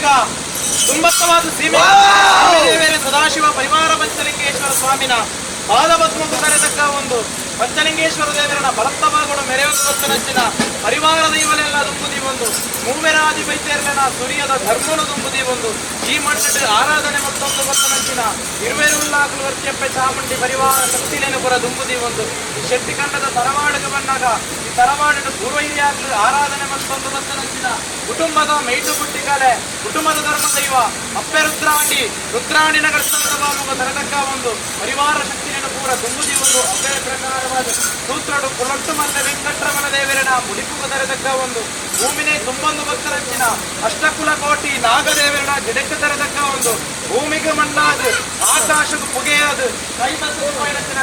ಈಗ ತುಂಬತ್ತವಾದ ಸೀಮೆ ದೇವೇರ ಸದಾಶಿವ ಪರಿವಾರ ಪಂಚಲಿಂಗೇಶ್ವರ ಸ್ವಾಮಿನ ಪಾದಪದ್ಮಕ್ಕೂ ಕರೆತಕ್ಕ ಒಂದು ಪಂಚಲಿಂಗೇಶ್ವರ ದೇವರನ ಬಲತ್ತವಾಗುಣ ಮೆರೆಯುವ ಪರಿವಾರ ದೈವಲೆಲ್ಲ ದುಂಬುದಿ ಒಂದು ಮೂವೆರಾದಿ ಬೈತೇರ್ಲೆನ ಸುರಿಯದ ಧರ್ಮನು ದುಂಬುದಿ ಒಂದು ಈ ಮಣ್ಣು ಆರಾಧನೆ ಮತ್ತೊಂದು ಬತ್ತನಂಚಿನ ಇರುವೆರುಲ್ಲಾಗಲು ವರ್ತ್ಯಪ್ಪೆ ಚಾಮುಂಡಿ ಪರಿವಾರ ಶಕ್ತಿಲೇನು ಪುರ ದುಂಬುದಿ ಒಂದು ಈ ಶೆಟ್ಟಿಖಂಡದ ತರವಾಡಿಗೆ ಬಂದಾಗ ಈ ತರವಾಡಿನ ಪೂರ್ವ ಹಿರಿಯಾಗಲು ಆರಾಧನೆ ಮತ್ತೊಂದು ಬತ್ತನಂಚಿನ ಕುಟುಂಬದ ಮೈಟು ಬುಟ್ಟಿಗಾಲೆ ಕುಟುಂಬದ ಧರ್ಮ ದೈವ ಅಪ್ಪೆ ರುದ್ರಾಂಡಿ ರುದ್ರಾಂಡಿನ ಗರ್ಭದ ಬಾಮುಗ ತರತಕ್ಕ ಒಂದು ಪರಿವಾರ ಶಕ್ತಿಯನ್ನು ಪೂರ ತುಂಬುದಿ ಒಂದು ಅಪ್ಪೆ ಪ್ರಕಾರವಾದ ಸೂತ್ರಡು ಕುಲಟ್ಟು ಮಲ್ಲೆ ವೆಂಕಟರಮಣ ದೇವರನ ಮುಡಿಪುಗ ತರತಕ್ಕ ಒಂದು ಭೂಮಿನೇ ತುಂಬೊಂದು ಭಕ್ತರಂಚಿನ ಅಷ್ಟಕುಲ ಕೋಟಿ ನಾಗದೇವರನ ಜಡಕ್ಕೆ ತರತಕ್ಕ ಒಂದು ಭೂಮಿಗೆ ಮಣ್ಣಾದು ಆಕಾಶಕ್ಕೆ ಪುಗೆಯಾದು ಕೈ ಬತ್ತದ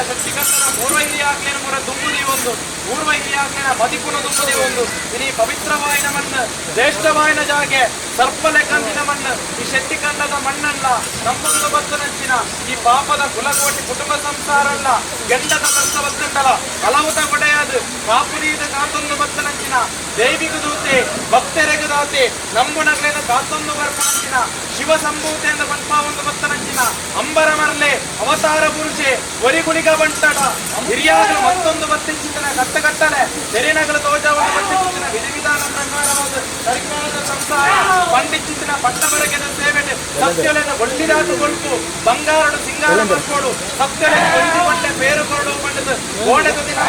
ಶಕ್ತಿ ಕಂದನ ಪೂರ್ವ ಹಿರಿಯಾಗ್ಲೇನು ಪೂರ ತುಂಬುದಿ ಒಂದು ಪೂರ್ವ ಹಿರಿಯಾಗ್ಲೇನ ಬದಿಪುನ ತುಂಬುದಿ ಒಂದು ಇನಿ ಪವಿತ್ರವಾಯಿನ ಮಣ್ಣು ಶ್ರೇಷ್ಠವಾಯಿನ ಜಾಗೆ ಸರ್ಪಲೆ ಕಂದಿನ ಮಣ್ಣು ಈ ಶೆಟ್ಟಿ ಕಂಡದ ಮಣ್ಣಲ್ಲ ನಮ್ಮೊಂದು ಬತ್ತನಂಚಿನ ಈ ಪಾಪದ ಕುಲಕೋಟಿ ಕುಟುಂಬ ಸಂಸಾರಲ್ಲ ಗೆಂಡದ ಬರ್ಸ ಬತ್ತಂಡಲ ಕಲವುತ ಕೊಡೆಯಾದು ಕಾಪುನೀದ ಕಾತೊಂದು ಬತ್ತನಂಚಿನ ದೇವಿಗು ದೂತೆ ಭಕ್ತರೆಗು ದಾತೆ ನಂಬುನಗ್ಲೇನ ಕಾತೊಂದು ಬರ್ಪನಂಚಿನ ಶಿವ ಸಂಭೂತೆ ಎಂದು ಪನ್ಪ ಒಂದು ಬತ್ತನಂಚಿನ ಅಂಬರ ಮರ್ಲೆ ಅವತಾರ ಪುರುಷೆ ಒರಿಗುಳಿಗ ಬಂಟಡ ಹಿರಿಯಾಗಲು ಮತ್ತೊಂದು ಬತ್ತಿಂಚಿನ ಕಟ್ಟಗಟ್ಟಲೆ ತೆರೆನಗಲು ತೋಜವನ್ನು ಬತ್ತಿಂಚಿನ ವಿಧಿವಿಧಾನ ಪ್ರಕಾರವಾದ ಸರ್ಕಾರದ ಸಂಸಾರ ಪಂಡಿಚಿತ್ತಿನ ಪಟ್ಟಬರಗೆದ ಸೇವೆಟೆ ಸತ್ಯಲೆನ ಒಳ್ಳಿದಾತು ಕೊಳ್ಪು ಬಂಗಾರಡು ಸಿಂಗಾರ ಬರ್ಕೋಡು ಸತ್ಯಲೆನ ಒಲಿದು ಕೊಂಡೆ ಪೇರು ಕೊರಡು ಪಂಡದು ಕೋಣೆದ ದಿನ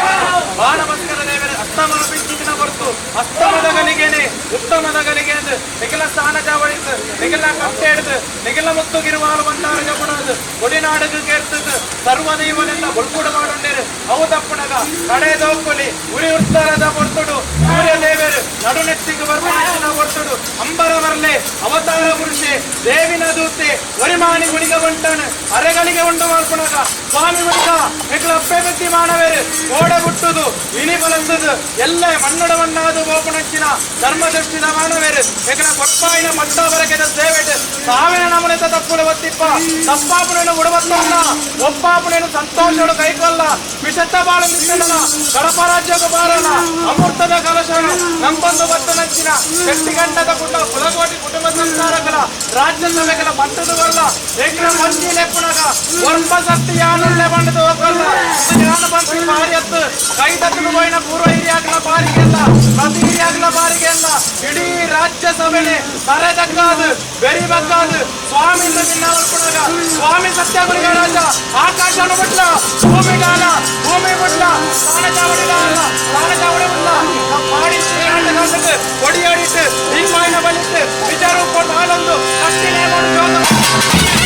ಬಾಣಭಸ್ಕರ ದೇವರ ಅಸ್ತಮನ ಪಿಂಚಿತಿನ ಹೊರತು ಅಸ್ತಮದ ಗಲಿಗೆನೆ ಉತ್ತಮದ ಗಲಿಗೆ ಎಂದು ನಿಖಿಲ ಸ್ಥಾನ ಜಾವಳಿತು ನಿಖಿಲ ಕಟ್ಟೆ ಹಿಡಿದು ನಿಖಿಲ ಮುತ್ತುಗಿರುವಾಲು ಬಂದಾರ ಜಪುಡದು ಕೊಡಿನಾಡುಗು ಕೇರ್ತದು ಸರ್ವ ದೈವನೆಲ್ಲ ಬೊಳ್ಕುಡು ಮಾಡುಂಡೇರು ಅವು ತಪ್ಪುನಗ ಕಡೆ ದೋಕುಲಿ ಉರಿ ಉತ್ತರದ ಹೊರ್ತುಡು ಸೂರ್ಯ ದೇವರು ನಡುನೆತ್ತಿಗೆ ಬರ್ಪಣ ಹೊರ್ತುಡು ಅಂಬರ ಬರ್ಲೆ ಅವತಾರ ಪುರುಷೆ ದೇವಿನ ದೂತೆ ವರಿಮಾಣಿ ಗುಳಿಗ ಬಂಟನು ಅರೆಗಳಿಗೆ ಉಂಡು ಮಾಡ್ಪುಣಗ ಸ್ವಾಮಿ ಗುಳಿಗ ನಿಖಿಲ ಅಪ್ಪೆ ಬುದ್ಧಿ ಮಾನವೇರು ಕೋಡೆ ಹುಟ್ಟುದು ಇನಿ ಬಲಂದದು ಎಲ್ಲ ಮಣ್ಣಡ ಮಣ್ಣಾದು ಗೋಪುಣಂಚಿನ ಧರ್ಮದೃಷ್ಟಿದ ಮಾನವೇರು ನಿಖಿಲ ಕೊಟ್ಪಾಯಿನ ಮಟ್ಟ ಬರಕೆದ ಸೇವೆಟ್ ಸಾವಿನ ನಮನೆತ ತಪ್ಪುಲು ಒತ್ತಿಪ್ಪ ತಪ್ಪಾಪುನೇನು ಉಡವತ್ತಲ್ಲ ಒಪ್ಪಾಪುನೇನು ಸಂತೋಷಡು ಕೈಕೊಲ್ಲ ವಿಷತ್ತ ಬಾಳು ನಿಂತಲ್ಲ ಕಡಪ ರಾಜ್ಯಕ್ಕೆ ಬಾರಲ್ಲ ಅಮೃತದ ಕಲಶನು ನಂಬಂದು ಬತ್ತನಂಚಿನ ಶೆಟ್ಟಿಗಂಡದ ಕುಟ ಕುಲಕೋಟಿ ಕುಟುಂಬ ಸಂಸಾರಗಳ ರಾಜ್ಯ ಸಭೆಗಳ ಪಟ್ಟದ ಬರಲ್ಲ ಏಕ್ರ ಮಂಜಿ ಲೆಪ್ಪುನಗ ವರ್ಪ ಸತ್ತಿ ಯಾನುಳ್ಳೆ ಬಂಡದ ಹೋಗಲ್ಲ ಯಾನು ಬಂದು ಬಾರಿ ಎತ್ತು ಕೈ ತಟ್ಟಲು ಹೋಯಿನ ಪೂರ್ವ ಹಿರಿಯಾಗಲ ಬಾರಿಗೆ ಅಲ್ಲ ಪ್ರತಿ ಹಿರಿಯಾಗಲ ಬಾರಿಗೆ ಅಲ್ಲ ಇಡೀ ರಾಜ್ಯ ಸಭೆನೆ ತರೆ ತಗ್ಗಾದು ಬೆರಿ ಬಗ್ಗಾದು ಸ್ವಾಮಿ ನಿನ್ನ ಸ್ವಾಮಿ ಸತ್ಯಗುಳಿಗ ರಾಜ ಆಕಾಶನು ಬಿಟ್ಲ ಭೂಮಿ ಡಾಲ ಭೂಮಿ ಬಿಟ್ಲ ತಾನ ಚಾವಡಿ ಡಾಲ ತಾನ ಚಾವಡಿ ಬಿಟ್ಲ ಪಾಡಿ ಶ್ರೀಕಾಂತ ಕೊಡಿಯಾಡಿಟ್ಟು ಹಿಂಗಾಯಿನ ಬಲಿಟ್ಟು ವಿಚಾರ ಕೊಟ್ಟು ಹಾಲೊಂದು ಕಟ್ಟಿನೇ ಮಾಡಿ.